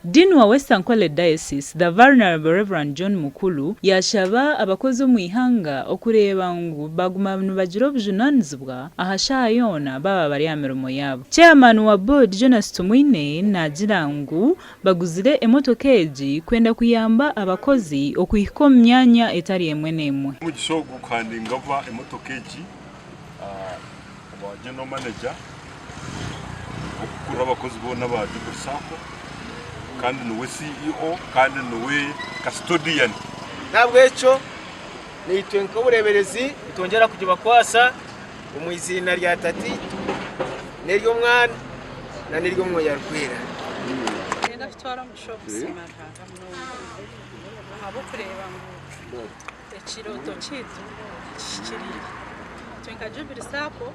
Dean wa West Ankole Diocese, The Vulnerable Rev. John Mukulu yaashaba abakozi omu ihanga okureeba ngu baguma nibagira obujunaanizibwa aha shaaha yoona baaba bari aha mirimo yaabo. Chairman wa board Jonas Tumwine naagira ngu baguzire emotoka egi kwenda kuyamba abakozi okuhika omu myanya etari emwe n'emwe. Omugisha ogu kuhandinga ova emotoka egi owa General Manager orikukurira abakozi boona aba Jubilee Sacco kandi niwe CEO kandi niwe custodian. N'ahabw'ekyo naitwe nk'obureeberezi nitwongyera kugibakwasa omu iziina rya Tataitwe n'ery'Omwana n'ery'Omwoyo Arikwera. Niinyenda kutwara omugisha ogu kusiima Ruhanga munonga ahabw'okureeba ngu ekirooto kyaitu kihikiriire. Itwe nka Jubilee Sacco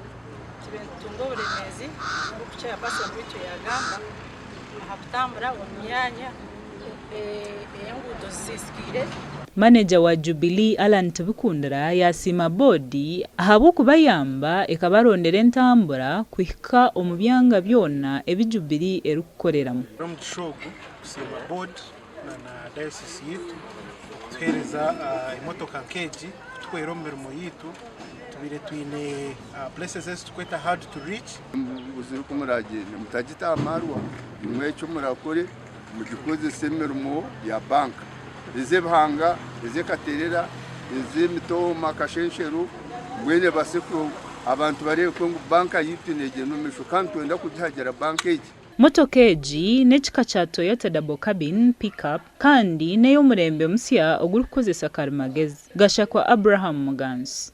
tubaire nitutunga oburemeezi nk'oku chairperson waitu yaagamba aha kutambura omu myanya ey'enguuto zisiisikaire. Maneja wa Jubilee, Allan Tibikundira yaasiima boodi ahabw'okubayamba ekabarondera entambura kuhika omu byanga byona ebi Jubilee erikukoreramu. Omugisha ogu kusiima boodi na na dayosisi yaitu okutuheereza emotoka nk'egi kutuhwera omu mirimo yaitu. Tubaire twine places ezi turikweta hard to reach. Buzire ku muragyende mutagita aha marwa, imwe eki murakore mugikozese emirimo ya banka, ez'ebihanga, ez'ekaterera, ez'emitooma, kashenshero, mbwenu ebaase ku abantu bareebe ku ngu banka yaitu neegyenda omu maisho kandi nitwenda kugihagira banka egi. Motoka egi n'ekika kya Toyota Double Cabin Pick-up kandi n'ey'omurembe musya ogurikukozesa karimagezi. Gashakwa Abraham Muganzi.